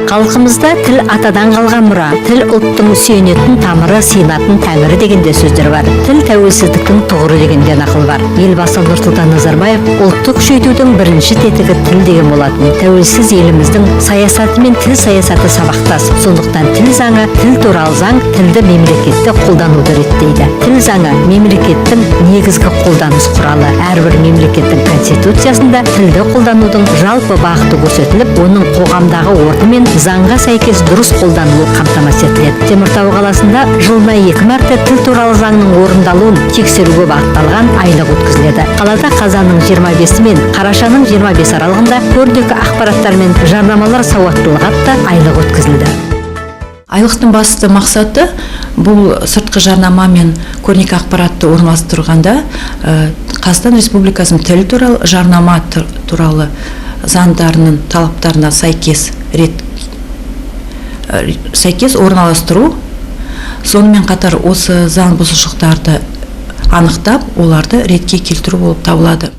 Халқымызда тіл атадан қалған мұра, тіл ұлттың сүйенетін тамыры, сыйынатын тәңірі деген де сөздер бар. Тіл тәуелсіздіктің тұғыры деген де нақыл бар. Елбасы Нұрсұлтан Назарбаев ұлтты күшейтудің бірінші тетігі тіл деген болатын. Тәуелсіз еліміздің саясаты мен тіл саясаты сабақтас. Сондықтан тіл заңы, тіл туралы заң тілді мемлекетте қолдануды реттейді. Тіл заңы мемлекеттің негізгі қолданыс құралы. Әрбір мемлекеттің конституциясында тілді қолданудың жалпы бағыты көрсетіліп, оның қоғамдағы орны мен заңға сәйкес дұрыс қолданылуы қамтамасыз етіледі. Теміртау қаласында жылына 2 мәрте тіл туралы заңның орындалуын тексеруге бағытталған айлық өткізіледі. Қалада қазанның 25-і мен қарашаның 25 аралығында көрнекі ақпараттар мен жарнамалар сауаттылығы атты айлық өткізілді. Айлықтың басты мақсаты бұл сыртқы жарнама мен көрнекі ақпаратты орналастырғанда Қазақстан Республикасының тіл туралы, жарнама туралы заңдарының талаптарына сәйкес сәйкес орналастыру, сонымен қатар осы заң бұзушылықтарды анықтап, оларды ретке келтіру болып табылады.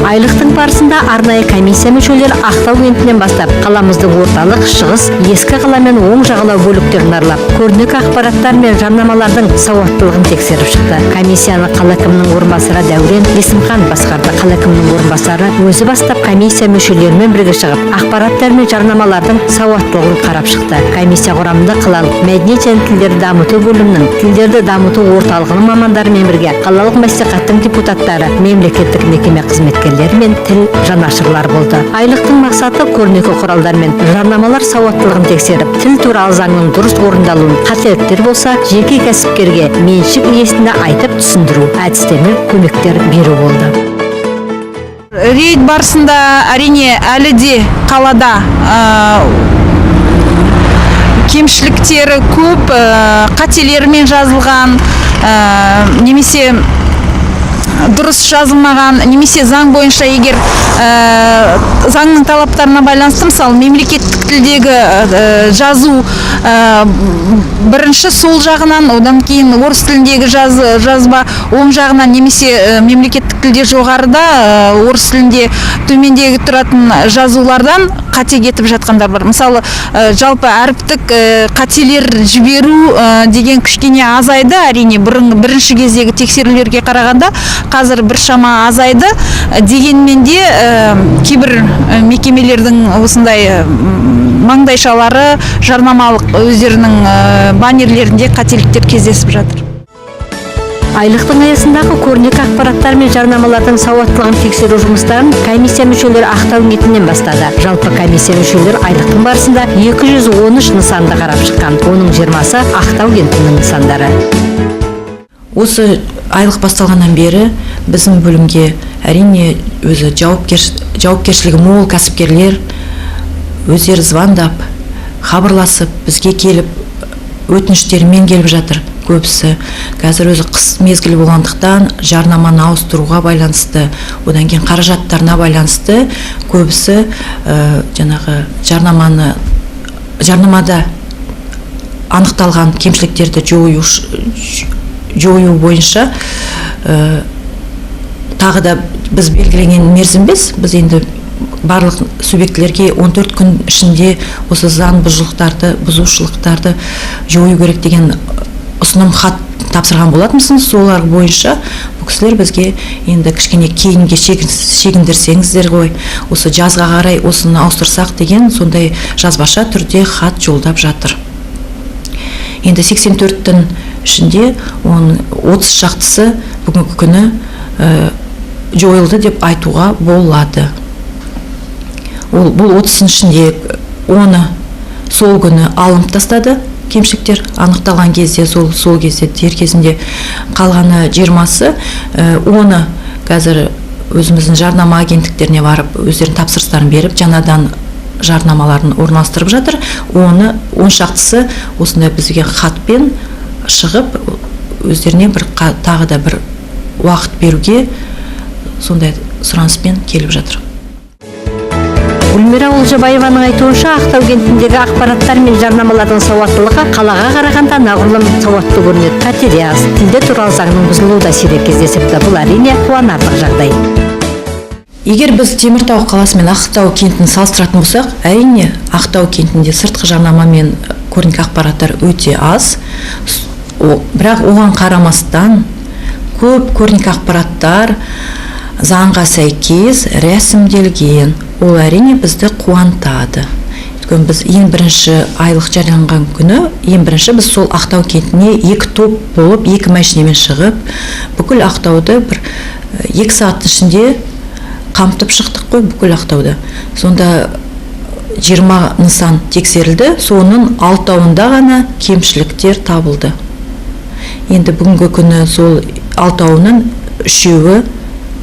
Айлықтың барысында арнайы комиссия мүшелері Ақтау кентінен бастап қаламыздың орталық, шығыс, ескі қала мен оң жағалау бөліктерін аралап, көрнекі ақпараттар мен жарнамалардың сауаттылығын тексеріп шықты. Комиссияны қала әкімінің орынбасары Дәурен Есімхан басқарды. Қала әкімінің орынбасары өзі бастап комиссия мүшелерімен бірге шығып, ақпараттар мен жарнамалардың сауаттылығын қарап шықты. Комиссия құрамында қалалық мәдениет және тілдерді дамыту бөлімінің, тілдерді дамыту орталығының мамандарымен бірге қалалық мәслихаттың депутаттары, мемлекеттік мекеме қызметкерлері мен тіл жанашырлар болды. Айлықтың мақсаты көрнекі құралдар мен жарнамалар сауаттылығын тексеріп, тіл туралы заңның дұрыс орындалуын, қателіктер болса, жеке кәсіпкерге, меншік иесіне айтып түсіндіру, әдістемелік көмектер беру болды. Рейд барысында әрине әлі де қалада кемшіліктері көп, қателермен жазылған, немесе дұрыс жазылмаған, немесе заң бойынша егер заңның талаптарына байланысты, мысалы, мемлекеттік тілдегі жазу бірінші сол жағынан, одан кейін орыс тіліндегі жазба оң жағынан, немесе мемлекеттік тілде жоғарыда, орыс тілінде төмендегі тұратын жазулардан қате кетіп жатқандар бар. Мысалы, жалпы әріптік қателер жіберу деген кішкене азайды, әрине бірінші кездегі тексерулерге қарағанда қазір біршама азайды. Дегенмен де кейбір мекемелердің осындай маңдайшалары, жарнамалық өздерінің баннерлерінде қателіктер кездесіп жатыр. Айлықтың аясындағы көрнекі ақпараттар мен жарнамалардың сауаттылығын тексеру жұмыстарын комиссия мүшелері Ақтау кентінен бастады. Жалпы комиссия мүшелері айлықтың барысында 213 нысанды қарап шыққан. Оның 20-сы Ақтау кентінің нысандары. Осы айлық басталғаннан бері біздің бөлімге әрине өзі жауапкершілігі мол кәсіпкерлер өздері звондап, хабарласып, бізге келіп, өтініштерімен келіп жатыр көбісі. Қазір өзі қыс мезгілі болғандықтан жарнаманы ауыстыруға байланысты, одан кейін қаражаттарына байланысты көбісі жаңағы жарнамада анықталған кемшіліктерді жою бойынша тағы да біз белгіленген мерзім емес, біз енді барлық субъектілерге 14 күн ішінде осы заң бұзушылықтарды жою керек деген ұсыным хат тапсырған болатынбыз. Солар бойынша бұл кісілер бізге енді кішкене кейінге шегіндірсеңіздер ғой, осы жазға қарай осыны ауыстырсақ деген сондай жазбаша түрде хат жолдап жатыр. Енді 84-тің ішінде 30 шақтысы бүгінгі күні жойылды деп айтуға болады. Бұл 30-ның ішінде оны сол күні алынып тастады, кемшіліктер анықталған кезде, сол кезде дер кезінде. Қалғаны 20-сы, оны қазір өзіміздің жарнама агенттіктеріне барып өздерінің тапсырыстарын беріп, жаңадан жарнамаларын орналастырып жатыр. Оны 10 шақтысы осындай бізге хатпен шығып, өздеріне бір тағы да бір уақыт беруге сондай сұраныспен келіп жатыр. Гүлмира Олжабаеваның айтуынша, Ақтау кентіндегі ақпараттар мен жарнамалардың сауаттылығы қалаға қарағанда нағұрлым сауатты көрінеді. Қате де аз, тілде туралы заңның бұзылуы да сирек кездесіпті. Бұл әрине қуанарлық жағдай. Егер біз Теміртау қаласы мен Ақтау кентін салыстыратын болсақ, әрине, Ақтау кентінде сыртқы жарнама мен көрнекі ақпараттар өте аз. Бірақ оған қарамастан көп көрнекі ақпараттар заңға сәйкес рәсімделген. Ол, әрине, бізді қуантады. Өйткені біз ең бірінші айлық жарияланған күні, ең бірінші біз сол Ақтау кентіне екі топ болып, екі машинамен шығып, бүкіл Ақтауды бір 2 сағаттың ішінде қамтып шықтық қой, бүкіл Ақтауды. Сонда 20 нысан тексерілді, соның алтауында ғана кемшіліктер табылды. Енді бүгінгі күні сол алтауының үшеуі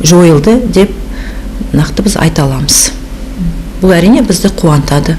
жойылды деп нақты біз айта аламыз. Бұл, әрине, бізді қуантады.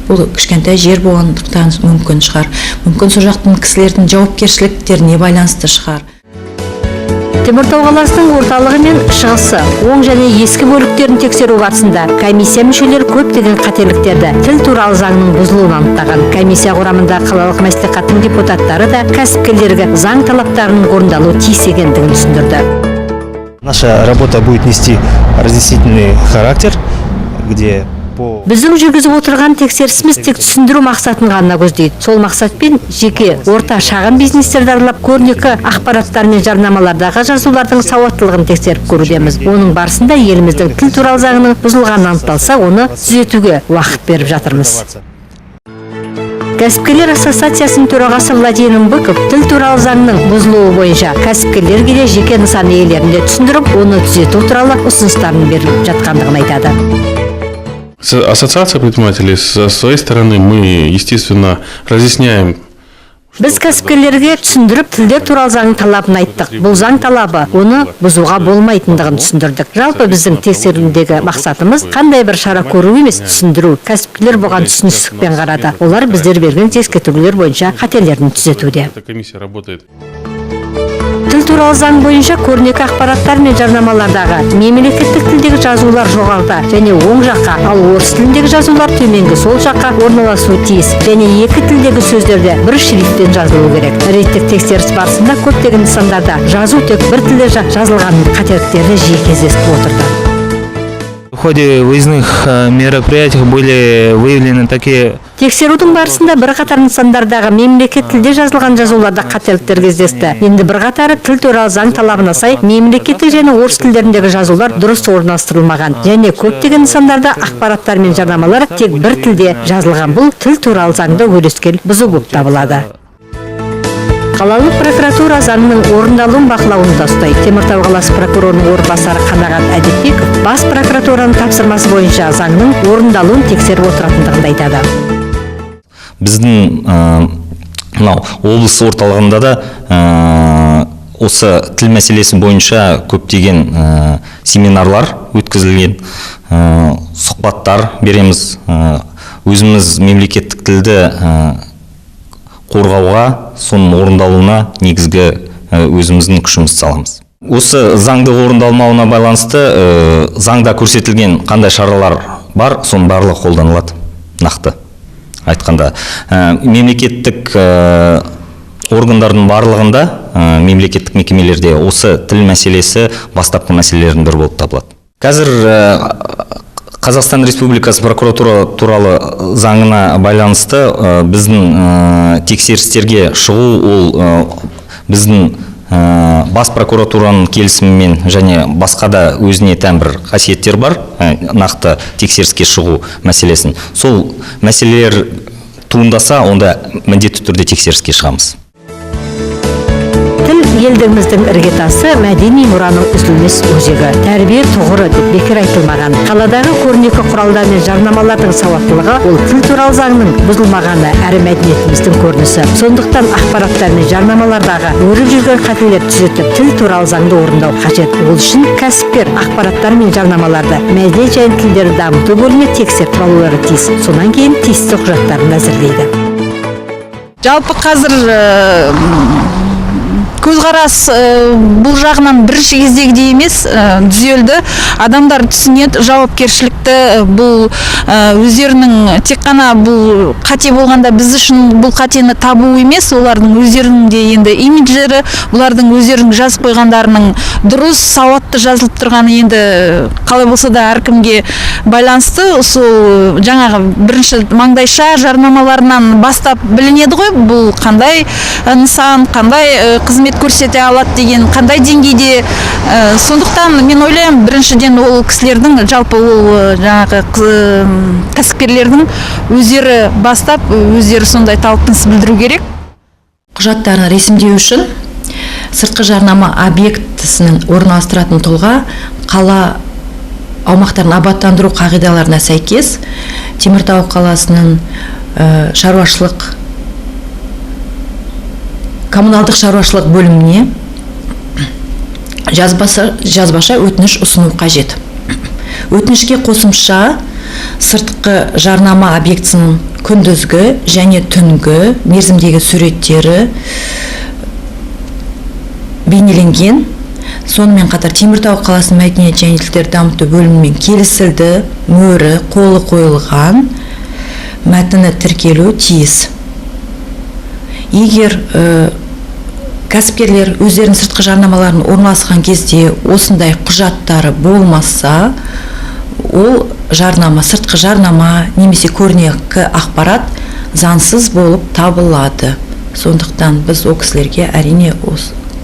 Бұл кішкентай жер болғандықтан мүмкін шығар, мүмкін, сол жақтың кісілердің жауапкершіліктеріне байланысты шығар. Теміртау қаласының орталығы мен шығысы, оң және ескі бөліктерін тексеру барысында комиссия мүшелері көптеген қателіктерді, тіл туралы заңның бұзылуын анықтаған. Комиссия құрамында қалалық мәслихаттың депутаттары да кәсіпкерлерге заң талаптарының орындалуы тиіс екендігін түсіндірді. Наша работа будет нести разъяснительный характер, где по Біздің жүргізіп отырған тексерісіміз тек түсіндіру мақсатын ғана көздейді. Сол мақсатпен жеке, орта, шағын бизнестерді аралап, көрнекі ақпараттар мен жарнамалардағы жазулардың сауаттылығын тексеріп көрудеміз. Оның барысында еліміздің тіл туралы заңының бұзылғаны анықталса, оны түзетуге уақыт беріп жатырмыз. Кәсіпкерлер ассоциациясының төрағасы Владимир Быков тіл туралы заңның бұзылуы бойынша кәсіпкерлерге де, жеке нысан иелеріне де түсіндіріп, оны түзету туралы ұсыныстарын беріп жатқандығын айтады. Ассоциация предпринимателей со своей стороны, мы, естественно, разъясняем. Біз кәсіпкерлерге түсіндіріп, тілдер туралы заңның талабын айттық. Бұл заң талабы, оны бұзуға болмайтындығын түсіндірдік. Жалпы, біздің тексеруіндегі мақсатымыз қандай бір шара көру емес, түсіндіру. Кәсіпкерлер бұған түсіністікпен қарады. Олар біздер берген ескертулер бойынша қателерін түзетуде. Эта комиссия работает. Тіл туралы заң бойынша көрнекі ақпараттар мен жарнамалардағы мемлекеттік тілдегі жазулар жоғарыда және оң жаққа, ал орыс тіліндегі жазулар төменгі сол жаққа орналасуы тиіс және екі тілдегі сөздерде бір шрифтпен жазылуы керек. Рейдтік тексеріс барысында көптеген нысандарда жазу тек бір тілде жазылған қателіктері жиі кездесіп отырды. В ходе выездных мероприятий были выявлены такие Тексерудің барысында бірқатар нысандардағы мемлекет тілде жазылған жазуларда қателіктер кездесті. Енді бірқатары тіл туралы заң талабына сай мемлекеттік және орыс тілдеріндегі жазулар дұрыс орналастырылмаған және көптеген нысандарда ақпараттар мен жарнамалар тек бір тілде жазылған. Бұл тіл туралы заңды өрескел бұзу болып табылады. Қалалық прокуратура заңның орындалуын бақылауында ұстайды. Теміртау қаласы прокурорының орынбасары Қанағат Әдепбеков бас прокуратураның тапсырмасы бойынша заңның орындалуын тексеріп отыратындығын да айтады. Біздің мынау облыс орталығында да осы тіл мәселесі бойынша көптеген семинарлар өткізілген, сұхбаттар береміз. Өзіміз мемлекеттік тілді қорғауға, соның орындалуына негізгі өзіміздің күшімізді саламыз. Осы заңды орындалмауына байланысты заңда көрсетілген қандай шаралар бар, соның барлығы қолданылады. Нақты айтқанда, мемлекеттік органдардың барлығында, мемлекеттік мекемелерде осы тіл мәселесі бастапқы мәселелердің бірі болып табылады. Қазір Қазақстан Республикасы прокуратура туралы заңына байланысты біздің тексерістерге шығу ол біздің бас прокуратураның келісімімен және басқа да өзіне тән бір қасиеттер бар, нақты тексеріске шығу мәселесін. Сол мәселелер туындаса, онда міндетті түрде тексеріске шығамыз. Тіл – елдігіміздің іргетасы, мәдени мұраның үзілмес өзегі, тәрбие тұғыры деп бекер айтылмаған. Қаладағы көрнекі құралдар мен жарнамалардың сауаттылығы – ол тіл туралы заңның бұзылмағаны әрі мәдениетіміздің көрінісі. Сондықтан ақпараттар мен жарнамалардағы өріп жүрген қателерді түзетіп, тіл туралы заңды орындау қажет. Ол үшін кәсіпкер ақпараттар мен жарнамаларды мәдениет және тілдерді дамыту бөліміне тексертіп алулары тиіс. Сонан кейін тиісті құжаттарын әзірлейді. Жалпы, қазір Көзқарас бұл жағынан бірінші кездегідей емес, түзелді. Адамдар түсінеді жауапкершілікті, бұл өздерінің тек қана бұл қате болғанда біз үшін бұл қатені табу емес, олардың өздерінің де енді имидждері, бұлардың өздерінің жазып қойғандарының дұрыс, сауатты жазылып тұрғаны енді қалай болса да әркімге байланысты. Сол жаңағы бірінші маңдайша жарнамаларынан бастап білінеді ғой, бұл қандай нысан, қандай қызмет көрсете алады деген, қандай деңгейде. Сондықтан мен ойлаймын, біріншіден ол кісілердің, жалпы ол жаңағы кәсіпкерлердің өздері бастап, өздері сондай талпыныс білдіру керек. Құжаттарын ресімдеу үшін сыртқы жарнама объектісінің орналастыратын тұлға қала аумақтарын абаттандыру қағидаларына сәйкес Теміртау қаласының шаруашылық коммуналдық шаруашылық бөліміне жазбаша өтініш ұсыну қажет. Өтінішке қосымша сыртқы жарнама объектісінің күндізгі және түнгі мерзімдегі суреттері бейнеленген, сонымен қатар Теміртау қаласының мәдениет және тілдерді дамыту бөлімімен келісілді, мөрі, қолы қойылған мәтіні тіркелуі тиіс. Егер кәсіпкерлер өздерінің сыртқы жарнамаларын орналасқан кезде осындай құжаттары болмаса, ол жарнама, сыртқы жарнама немесе көрнекі ақпарат заңсыз болып табылады. Сондықтан біз ол кісілерге әрине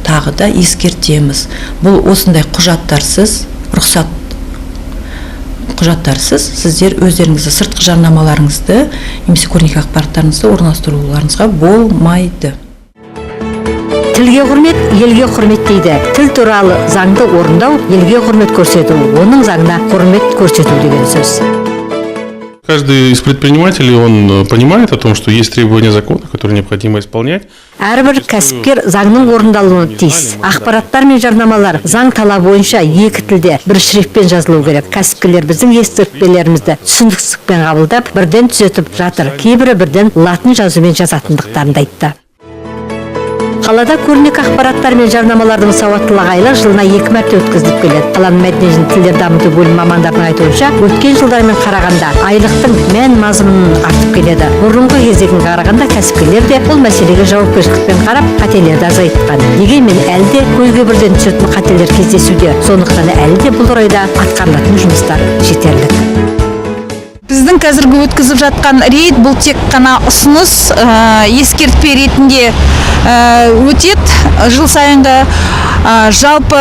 тағы да ескертеміз. Бұл осындай құжаттарсыз, рұқсат құжаттарсыз сіздер өздеріңізді сыртқы жарнамаларыңызды немесе көрнекі ақпараттарыңызды орналастыруларыңызға болмайды. Тілге құрмет, елге құрмет дейді. Тіл туралы заңды орындау, елге құрмет көрсету, оның заңына құрмет көрсету деген сөз. Каждый из предпринимателей, он понимает о том, что есть требования закона, которые необходимо исполнять. Әрбір кәсіпкер заңның орындалуы тиіс. Ақпараттар мен жарнамалар заң талабы бойынша екі тілде бір шрифтпен жазылу керек. Кәсіпкерлер біздің ескертпелерімізді түсіністікпен қабылдап, бірден түзетіп жатыр. Кейбірі бірден латын жазумен жазатындықтарын да айтты. Қалада көрнекі ақпараттар мен жарнамалардың сауаттылығы айлық жылына 2 мәрте өткізіліп келеді. Қаланың мәдениет және тілдерді дамыту бөлімі мамандарының айтуынша, өткен жылдармен қарағанда айлықтың мән мазмұны артып келеді. Бұрынғы кездегіге қарағанда кәсіпкерлер де бұл мәселеге жауапкершілікпен қарап, қателерді азайтқан. Дегенмен әлі де көзге бірден түсетін қателер кездесуде. Сондықтан әлі де бұл орайда атқарылатын жұмыстар жетерлік. Біздің қазіргі өткізіп жатқан рейд бұл тек қана ұсыныс, ескертпе ретінде өтеді жыл сайынғы. Жалпы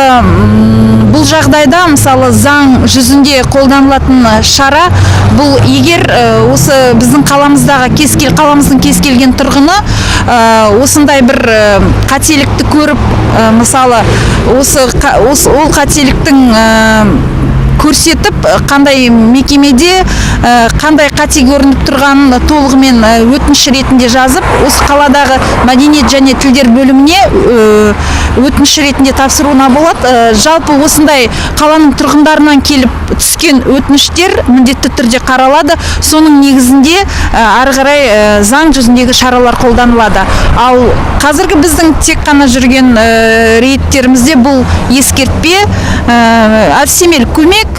бұл жағдайда, мысалы, заң жүзінде қолданылатын шара бұл, егер осы біздің қаламыздағы қаламыздың кез келген тұрғыны осындай бір қателікті көріп, мысалы, ол қателіктің көрсетіп, қандай мекемеде қандай қате көрініп тұрғанын толығымен өтініш ретінде жазып, осы қаладағы мәдениет және тілдер бөліміне өтініш ретінде тапсыруына болады. Жалпы осындай қаланың тұрғындарынан келіп түскен өтініштер міндетті түрде қаралады. Соның негізінде ары қарай заң жүзіндегі шаралар қолданылады. Ал қазіргі біздің тек қана жүрген рейдтерімізде бұл ескертпе, әдістемелік көмек.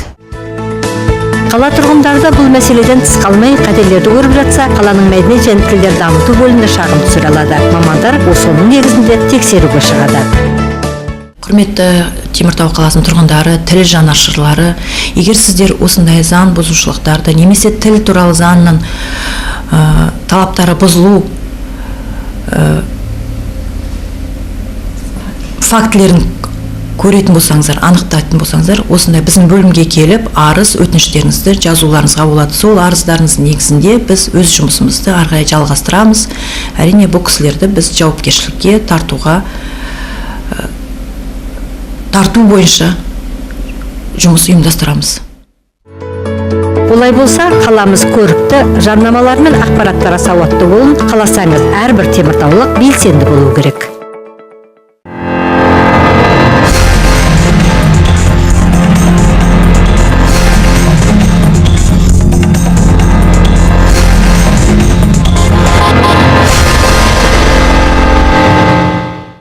Қала тұрғындары да бұл мәселеден тыс қалмай қателерді көріп жатса, қаланың мәдениет және тілдерді дамыту бөліміне шағым түсіре алады. Мамандар осының негізінде тексеруге шығады. Құрметті Теміртау қаласының тұрғындары, тіл жанашырлары, егер сіздер осындай заң бұзушылықтарды немесе тіл туралы заңның талаптары бұзылу фактілерін көретін болсаңыздар, анықтайтын болсаңыздар, осындай біздің бөлімге келіп, арыз өтініштеріңізді жазуларыңызға болады. Сол арыздарыңыздың негізінде біз өз жұмысымызды ары қарай жалғастырамыз. Әрине, бұл кісілерді біз жауапкершілікке тарту бойынша жұмыс ұйымдастырамыз. Олай болса, қаламыз көрікті, жарнамалар мен ақпараттарға сауатты болуын қаласаңыз, әрбір теміртаулық белсенді болу керек.